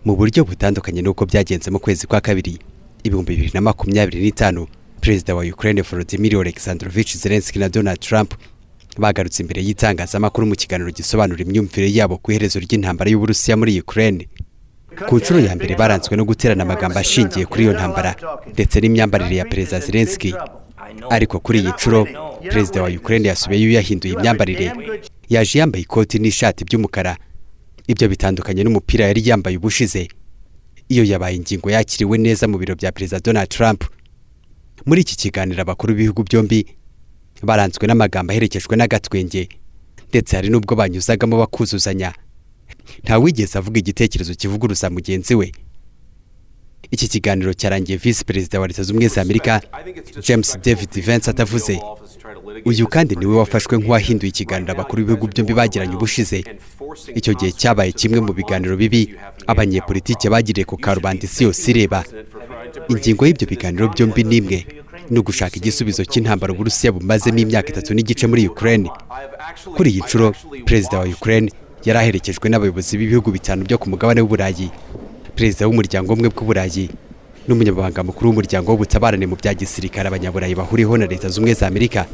Mu buryo butandukanye n'uko byagenze mu kwezi kwa kabiri 2025, Perezida wa Ukraine Volodymyr Alexandrovich Zelensky na Donald Trump bagarutse imbere y'itangazamakuru mu kiganiro gisobanura imyumvire yabo ku iherezo ry'intambara y'Uburusiya muri Ukraine. Ku nshuro ya mbere baranzwe no guterana amagambo ashingiye kuri iyo ntambara ndetse n'imyambarire ya Perezida Zelensky. Ariko kuri iyi nshuro Perezida wa Ukraine yasubiyeyo yahinduye imyambarire, yaje yambaye ikoti n'ishati by'umukara. Ibyo bitandukanye n'umupira yari yambaye ubushize. Iyo yabaye ingingo yakiriwe neza mu biro bya Perezida Donald Trump. Muri iki kiganiro abakuru b'ibihugu byombi baranzwe n'amagambo aherekejwe n'agatwenge, ndetse hari n'ubwo banyuzagamo bakuzuzanya. Ntawigeze avuga igitekerezo kivuguruza mugenzi we. Iki kiganiro cyarangiye Visi Perezida wa Leta Zunze Ubumwe za Amerika James David Vance atavuze. Uyu kandi niwe wafashwe nk'uwahinduye ikiganiro abakuru b'ibihugu byombi bagiranye ubushize. Icyo gihe cyabaye kimwe mu biganiro bibi abanyepolitike bagiriye ku karubanda isi yose ireba. Ingingo y'ibyo biganiro byombi ni imwe, ni ugushaka igisubizo cy'intambara Uburusiya bumazemo imyaka 3 n'igice muri Ukraine. Kuri iyi nshuro Perezida wa Ukraine yari aherekejwe n'abayobozi b'ibihugu bitanu byo ku mugabane w'Uburayi, Perezida w'Umuryango w'Ubumwe bw'Uburayi n'Umunyamabanga Mukuru w'Umuryango w'Ubutabarane mu bya Gisirikare Abanyaburayi bahuriyeho na Leta Zunze Ubumwe za Amerika.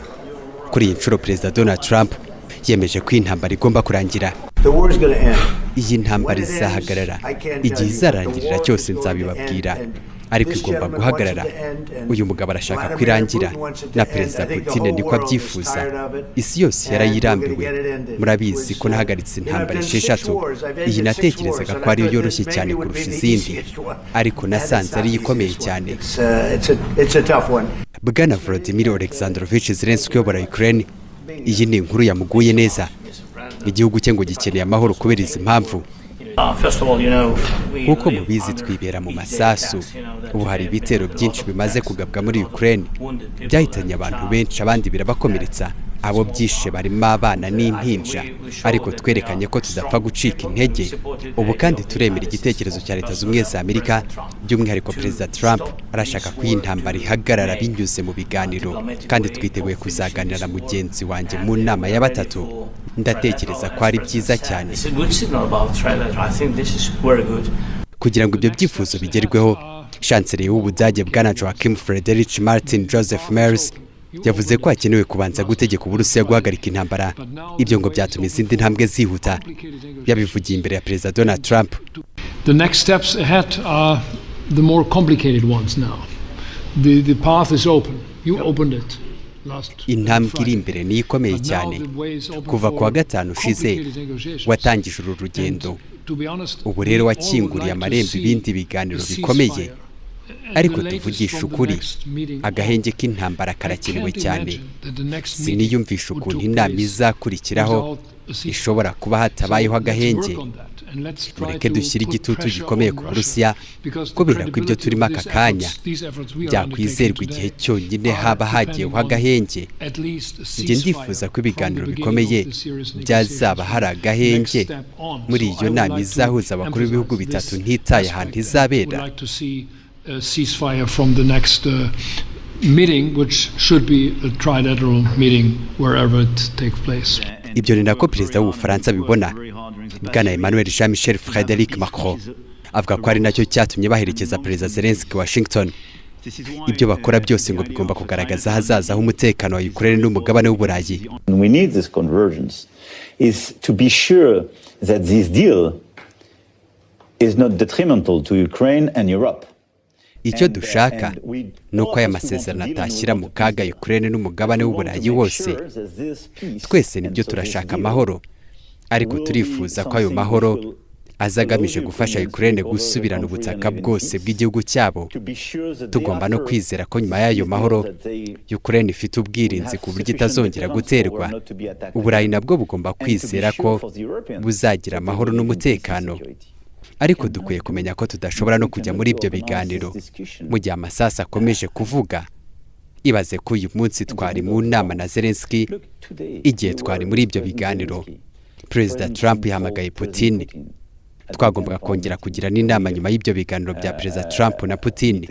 Kuri iyi nshuro Perezida Donald Trump yemeje ko iyi ntambara igomba kurangira. Iyi ntambara izahagarara. Igihe izarangirira cyose nzabibabwira, ariko igomba guhagarara. Uyu mugabo arashaka ko irangira, na Perezida Putin niko abyifuza. Isi yose yarayirambiwe. Murabizi ko nahagaritse intambara esheshatu. Iyi natekerezaga ko ariyo yoroshye cyane kurusha izindi, ariko nasanze ariyo ikomeye cyane. Bwana Volodymyr Alexandrovich Zelensky uyobora Ukraine, iyi ni inkuru yamuguye neza. Igihugu cye ngo gikeneye amahoro kubera izi mpamvu. Nk'uko mubizi, twibera mu masasu. Ubu hari ibitero byinshi bimaze kugabwa muri Ukraine, byahitanye abantu benshi, abandi birabakomeretsa. Abo byishe barimo abana n'impinja, ariko twerekanye ko tudapfa gucika intege. Ubu kandi turemera igitekerezo cya Leta Zunze Ubumwe za Amerika, by'umwihariko Perezida Trump arashaka ko iyi ntambara ihagarara binyuze mu biganiro, kandi twiteguye kuzaganira na mugenzi wanjye mu nama ya batatu. Ndatekereza ko ari byiza cyane. Kugira ngo ibyo byifuzo bigerweho, Chancelier w'Ubudage bwana Joachim Friedrich Martin Joseph Merz yavuze ko hakenewe kubanza gutegeka Uburusiya guhagarika intambara. Ibyo ngo byatuma izindi ntambwe zihuta. Yabivugiye imbere ya Perezida Donald Trump. The next steps ahead are the more complicated ones now. The path is open. You opened it. Intambwe iri imbere niyo ikomeye cyane. Kuva ku wa gatanu ushize watangije uru rugendo. Ubu rero wakinguriye amarembo ibindi biganiro bikomeye, ariko tuvugisha ukuri, agahenge k'intambara karakenewe cyane. Siniyumvisha ukuntu inama izakurikiraho ishobora kuba hatabayeho agahenge. Mureke dushyire igitutu gikomeye ku Burusiya, kubera ko ibyo turimo aka kanya byakwizerwa igihe cyonyine haba hagiyeho agahenge. Njye ndifuza ko ibiganiro bikomeye byazaba hari agahenge muri iyo nama izahuza abakuru b'ibihugu bitatu, ntitaye ahantu izabera. Ceasefire from the next meeting, which should be a trilateral meeting wherever it takes place. Ibyo ni nako Perezida w'Ubufaransa abibona. Bwana Emmanuel Jean Michel Frederic Macron avuga ko ari nacyo cyatumye baherekeza Perezida Zelensky Washington. Ibyo bakora byose ngo bigomba kugaragaza ahazaza h'umutekano wa Ukraine n'umugabane w'Uburayi. We need this convergence is to be sure that this deal is not detrimental to Ukraine and Europe. Icyo dushaka ni uko aya masezerano atashyira mu kaga Ukraine n'umugabane w'Uburayi wose. Twese nibyo turashaka, amahoro, ariko turifuza ko ayo mahoro aza agamije gufasha Ukraine gusubirana ubutaka bwose bw'igihugu cyabo. Tugomba no kwizera ko nyuma y'ayo mahoro Ukraine ifite ubwirinzi ku buryo itazongera guterwa. Uburayi nabwo bugomba kwizera ko buzagira amahoro n'umutekano. Ariko dukwiye kumenya ko tudashobora no kujya muri ibyo biganiro mu gihe amasasu akomeje kuvuga. Ibaze ko uyu munsi twari mu nama na Zelensky. Igihe twari muri ibyo biganiro, Perezida Trump yahamagaye Putin. Twagombaga kongera kugira n'inama nyuma y'ibyo biganiro bya Perezida Trump na Putin,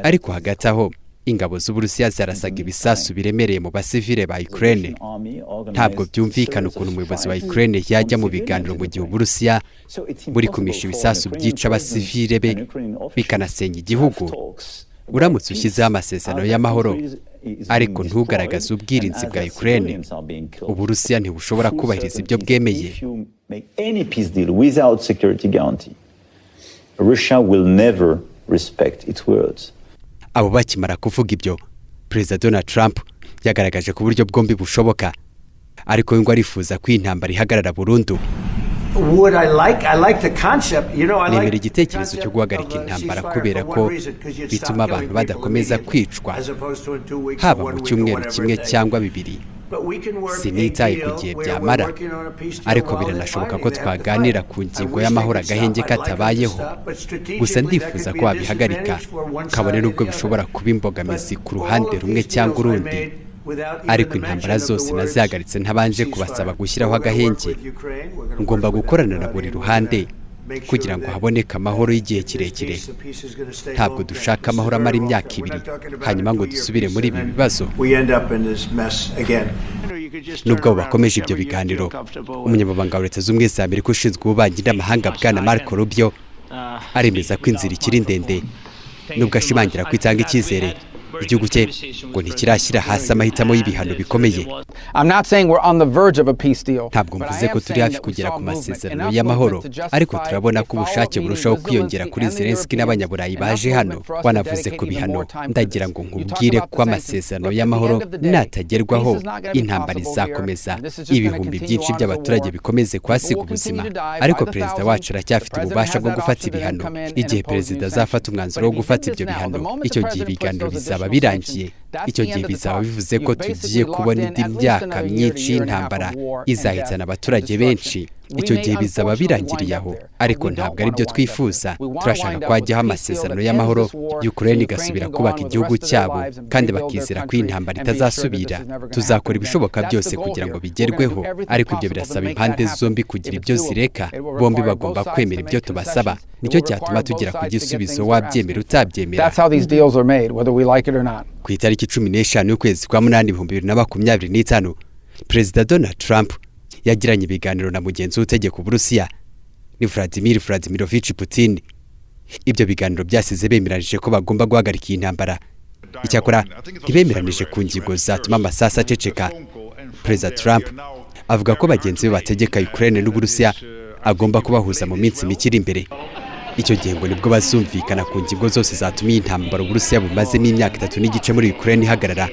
ariko hagati aho Ingabo z'Uburusiya zarasaga ibisasu biremereye mu basivile ba Ukraine. Ntabwo byumvikana ukuntu umuyobozi wa Ukraine yajya mu biganiro mu gihe Uburusiya buri kumisha ibisasu byica abasivile be, bikanasenya igihugu. Uramutse ushyizeho amasezerano y'amahoro ariko ntugaragaze ubwirinzi bwa Ukraine, Uburusiya ntibushobora kubahiriza ibyo bwemeye. If you make any peace deal without security guarantee, Russia will never respect its words. Abo bakimara kuvuga ibyo, Perezida Donald Trump yagaragaje ko uburyo bwombi bushoboka, ariko we ngo arifuza ko iyi ntambara ihagarara burundu. Would I like? I like the concept. I Nemera like igitekerezo cyo guhagarika intambara kubera ko bituma abantu badakomeza kwicwa, haba mu cyumweru kimwe cyangwa 2. Sinitaye ku gihe byamara, ariko biranashoboka ko twaganira ku ngingo y'amahoro agahenge katabayeho. Gusa ndifuza ko wabihagarika, kabone n'ubwo bishobora kuba imbogamizi ku ruhande rumwe cyangwa urundi. Ariko intambara zose nazihagaritse ntabanje kubasaba gushyiraho agahenge. Ngomba gukorana na buri ruhande kugira ngo haboneke amahoro y'igihe kirekire. Ntabwo dushaka amahoro amara imyaka 2 hanyuma ngo dusubire muri ibi bibazo. We end up in this mess again. Nubwo abo bakomeje ibyo biganiro, umunyamabanga wa Leta z'Ubumwe za Amerika ushinzwe ububanyi n'amahanga, bwana Marco Rubio, aremeza ko inzira ikiri ndende, nubwo ashimangira ko itanga icyizere. Igihugu cye ngo ntikirashyira hasi amahitamo y'ibihano bikomeye. Ntabwo mvuze ko turi hafi kugera ku masezerano y'amahoro, ariko turabona ko ubushake burushaho kwiyongera kuri Zelensky n'Abanyaburayi baje hano. Wanavuze ku bihano, ndagira ngo nkubwire ko amasezerano y'amahoro natagerwaho, intambara izakomeza, ibihumbi byinshi by'abaturage bikomeze kuhasiga ubuzima. Ariko perezida wacu aracyafite ububasha bwo gufata ibihano. Igihe perezida azafata umwanzuro wo gufata ibyo bihano, icyo gihe ibiganiro bizaba birangiye. Icyo gihe bizaba bivuze ko tugiye kubona indi myaka myinshi y'intambara izahitana abaturage benshi. Icyo gihe bizaba birangiriye aho, ariko ntabwo ari byo twifuza. Turashaka ko hajyaho amasezerano y'amahoro, Ukraine igasubira kubaka igihugu cyabo, kandi bakizera ko iyi ntambara itazasubira. Tuzakora ibishoboka byose kugira ngo bigerweho, ariko ibyo birasaba impande zombi kugira ibyo zireka. Bombi bagomba kwemera ibyo tubasaba. Nicyo cyatuma tugera ku gisubizo, wabyemera utabyemera. Ku itariki 15 y'ukwezi kwa munani 2025, Perezida Donald Trump yagiranye ibiganiro na mugenzi we utegeka Uburusiya, ni Vladimir Vladimirovich Putin. Ibyo biganiro byasize bemeranyije ko bagomba guhagarika iyi ntambara. Icyakora ntibemeranije ku ngingo zatuma amasasu aceceka. Perezida Trump avuga ko bagenzi be bategeka Ukraine n'Uburusiya agomba kubahuza mu minsi mike iri imbere. Icyo gihe ngo nibwo bazumvikana ku ngingo zose zatuma iyi ntambara Uburusiya bumazemo imyaka 3 n'igice muri Ukraine ihagarara.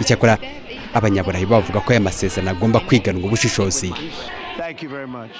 Icyakora Abanyaburayi bavuga ko aya masezerano agomba kwiganwa ubushishozi. Thank you very much.